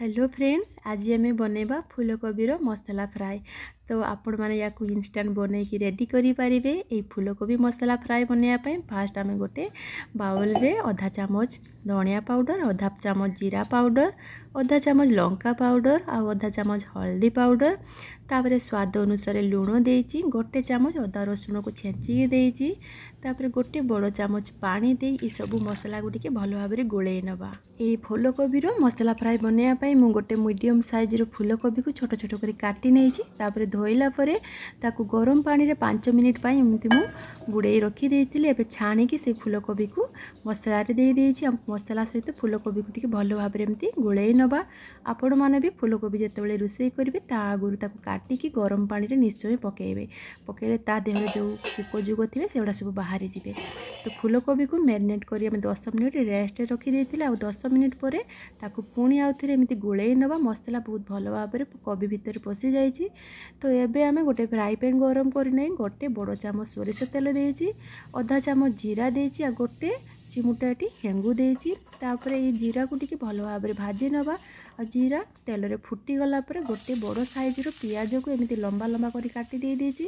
Hello friends, ଆଜି ଆମେ ବନେଇବା ଫୁଲକୋବିର ମସଲା ଫ୍ରାଏ। ତ ଆପଣମାନେ ୟାକୁ ଇନଷ୍ଟାଣ୍ଟ ବନେଇକି ରେଡ଼ି କରିପାରିବେ। ଏଇ ଫୁଲକୋବି ମସଲା ଫ୍ରାଏ ବନେଇବା ପାଇଁ ଫାଷ୍ଟ ଆମେ ଗୋଟେ ବାଉଲରେ ଅଧା ଚାମଚ ଧଣିଆ ପାଉଡ଼ର, ଅଧା ଚାମଚ ଜିରା ପାଉଡ଼ର, ଅଧା ଚାମଚ ଲଙ୍କା ପାଉଡ଼ର ଆଉ ଅଧା ଚାମଚ ହଳଦୀ ପାଉଡ଼ର, ତାପରେ ସ୍ୱାଦ ଅନୁସାରେ ଲୁଣ ଦେଇଛି। ଗୋଟେ ଚାମଚ ଅଦା ରସୁଣକୁ ଛେଚିକି ଦେଇଛି। ତାପରେ ଗୋଟେ ବଡ଼ ଚାମଚ ପାଣି ଦେଇ ଏସବୁ ମସଲାକୁ ଟିକେ ଭଲ ଭାବରେ ଗୋଳେଇ ନେବା। ଏଇ ଫୁଲକୋବିର ମସଲା ଫ୍ରାଏ ବନେଇବା ପାଇଁ ମୁଁ ଗୋଟେ ମିଡ଼ିୟମ୍ ସାଇଜ୍ର ଫୁଲକୋବିକୁ ଛୋଟ ଛୋଟ କରି କାଟି ନେଇଛି। ତାପରେ ଧୋଇଲା ପରେ ତାକୁ ଗରମ ପାଣିରେ 5 ମିନିଟ୍ ପାଇଁ ଏମିତି ମୁଁ ବୁଡ଼େଇ ରଖିଦେଇଥିଲି। ଏବେ ଛାଣିକି ସେଇ ଫୁଲକୋବିକୁ ମସଲାରେ ଦେଇଦେଇଛି ଆଉ ମସଲା ସହିତ ଫୁଲକୋବିକୁ ଟିକେ ଭଲ ଭାବରେ ଏମିତି ଗୋଳେଇ ନେବା। ଆପଣମାନେ ବି ଫୁଲକୋବି ଯେତେବେଳେ ରୋଷେଇ କରିବେ, ତା ଆଗରୁ ତାକୁ କାଟିକି ଗରମ ପାଣିରେ ନିଶ୍ଚୟ ପକାଇବେ। ପକାଇଲେ ତା ଦେହରେ ଯେଉଁ ପୋକ ଯୁଗ ଥିବେ, ସେଗୁଡ଼ା ସବୁ ବାହାରିଯିବେ। ତ ଫୁଲକୋବିକୁ ମ୍ୟାରିନେଟ୍ କରି ଆମେ 10 ମିନିଟ୍ ରେଷ୍ଟରେ ରଖିଦେଇଥିଲେ ଆଉ 10 ମିନିଟ୍ ପରେ ତାକୁ ପୁଣି ଆଉ ଥରେ ଏମିତି ଗୋଳେଇ ନେବା। ମସଲା ବହୁତ ଭଲ ଭାବରେ କୋବି ଭିତରେ ପଶିଯାଇଛି। ତ ଏବେ ଆମେ ଗୋଟେ ଫ୍ରାଏ ପ୍ୟାନ୍ ଗରମ କରିନେଇ ଗୋଟେ ବଡ଼ ଚାମଚ ସୋରିଷ ତେଲ ଦେଇଛି, ଅଧା ଚାମଚ ଜିରା ଦେଇଛି ଆଉ ଗୋଟେ ଚିମୁଟା ଏଠି ହେଙ୍ଗୁ ଦେଇଛି। ତାପରେ ଏଇ ଜିରାକୁ ଟିକେ ଭଲ ଭାବରେ ଭାଜି ନେବା ଆଉ ଜିରା ତେଲରେ ଫୁଟିଗଲା ପରେ ଗୋଟେ ବଡ଼ ସାଇଜ୍ର ପିଆଜକୁ ଏମିତି ଲମ୍ବା ଲମ୍ବା କରି କାଟି ଦେଇ ଦେଇଛି।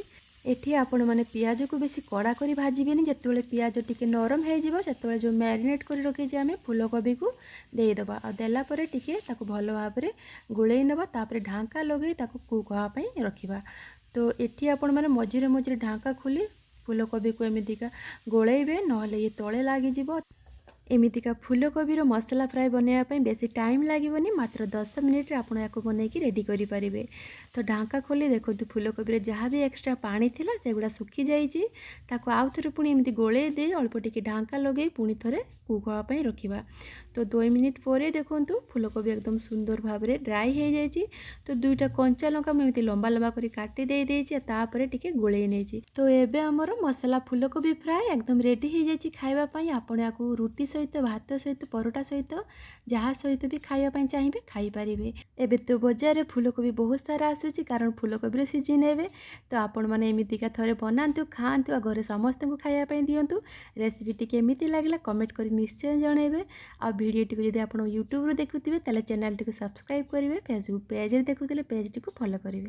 ଏଠି ଆପଣମାନେ ପିଆଜକୁ ବେଶୀ କଡ଼ା କରି ଭାଜିବେନି। ଯେତେବେଳେ ପିଆଜ ଟିକେ ନରମ ହେଇଯିବ, ସେତେବେଳେ ଯେଉଁ ମ୍ୟାରିନେଟ୍ କରି ରଖିଛେ ଆମେ ଫୁଲକୋବିକୁ ଦେଇଦେବା ଆଉ ଦେଲା ପରେ ଟିକେ ତାକୁ ଭଲ ଭାବରେ ଗୋଳେଇ ନେବା। ତାପରେ ଢାଙ୍କା ଲଗେଇ ତାକୁ କୁକ୍ ହେବା ପାଇଁ ରଖିବା। ତ ଏଠି ଆପଣମାନେ ମଝିରେ ମଝିରେ ଢାଙ୍କା ଖୋଲି ଫୁଲକୋବିକୁ ଏମିତିକା ଗୋଳେଇବେ, ନହେଲେ ଇଏ ତଳେ ଲାଗିଯିବ। ଏମିତିକା ଫୁଲକୋବିର ମସଲା ଫ୍ରାଏ ବନେଇବା ପାଇଁ ବେଶୀ ଟାଇମ୍ ଲାଗିବନି, ମାତ୍ର 10 ମିନିଟ୍ରେ ଆପଣ ୟାକୁ ବନେଇକି ରେଡ଼ି କରିପାରିବେ। ତ ଢାଙ୍କା ଖୋଲି ଦେଖନ୍ତୁ, ଫୁଲକୋବିରେ ଯାହା ବି ଏକ୍ସଟ୍ରା ପାଣି ଥିଲା ସେଗୁଡ଼ା ଶୁଖିଯାଇଛି। ତାକୁ ଆଉ ଥରେ ପୁଣି ଏମିତି ଗୋଳେଇ ଦେଇ ଅଳ୍ପ ଟିକେ ଢାଙ୍କା ଲଗେଇ ପୁଣି ଥରେ କୁକ୍ ହେବା ପାଇଁ ରଖିବା। ତ 2 ମିନିଟ୍ ପରେ ଦେଖନ୍ତୁ, ଫୁଲକୋବି ଏକଦମ ସୁନ୍ଦର ଭାବରେ ଡ୍ରାଇ ହେଇଯାଇଛି। ତ ଦୁଇଟା କଞ୍ଚା ଲଙ୍କା ମୁଁ ଏମିତି ଲମ୍ବା ଲମ୍ବା କରି କାଟି ଦେଇ ଦେଇଛି, ତାପରେ ଟିକେ ଗୋଳେଇ ନେଇଛି। ତ ଏବେ ଆମର ମସଲା ଫୁଲକୋବି ଫ୍ରାଏ ଏକଦମ ରେଡ଼ି ହେଇଯାଇଛି ଖାଇବା ପାଇଁ। ଆପଣ ୟାକୁ ରୁଟି ସହିତ, ଭାତ ସହିତ, ପରଟା ସହିତ, ଯାହା ସହିତ ବି ଖାଇବା ପାଇଁ ଚାହିଁବେ ଖାଇପାରିବେ। ଏବେ ତ ବଜାରରେ ଫୁଲକୋବି ବହୁତ ସାରା ଆସୁଛି, କାରଣ ଫୁଲକୋବିର ସିଜିନ୍ ଏବେ। ତ ଆପଣମାନେ ଏମିତିକା ଥରେ ବନାନ୍ତୁ, ଖାଆନ୍ତୁ ଆଉ ଘରେ ସମସ୍ତଙ୍କୁ ଖାଇବା ପାଇଁ ଦିଅନ୍ତୁ। ରେସିପିଟି କେମିତି ଲାଗିଲା କମେଣ୍ଟ କରି ନିଶ୍ଚୟ ଜଣାଇବେ। ଆଉ ଭିଡ଼ିଓଟିକୁ ଯଦି ଆପଣ ୟୁଟ୍ୟୁବରୁ ଦେଖୁଥିବେ, ତାହେଲେ ଚ୍ୟାନେଲଟିକୁ ସବସ୍କ୍ରାଇବ୍ କରିବେ। ଫେସବୁକ୍ ପେଜ୍ରେ ଦେଖୁଥିଲେ ପେଜ୍ଟିକୁ ଫଲୋ କରିବେ।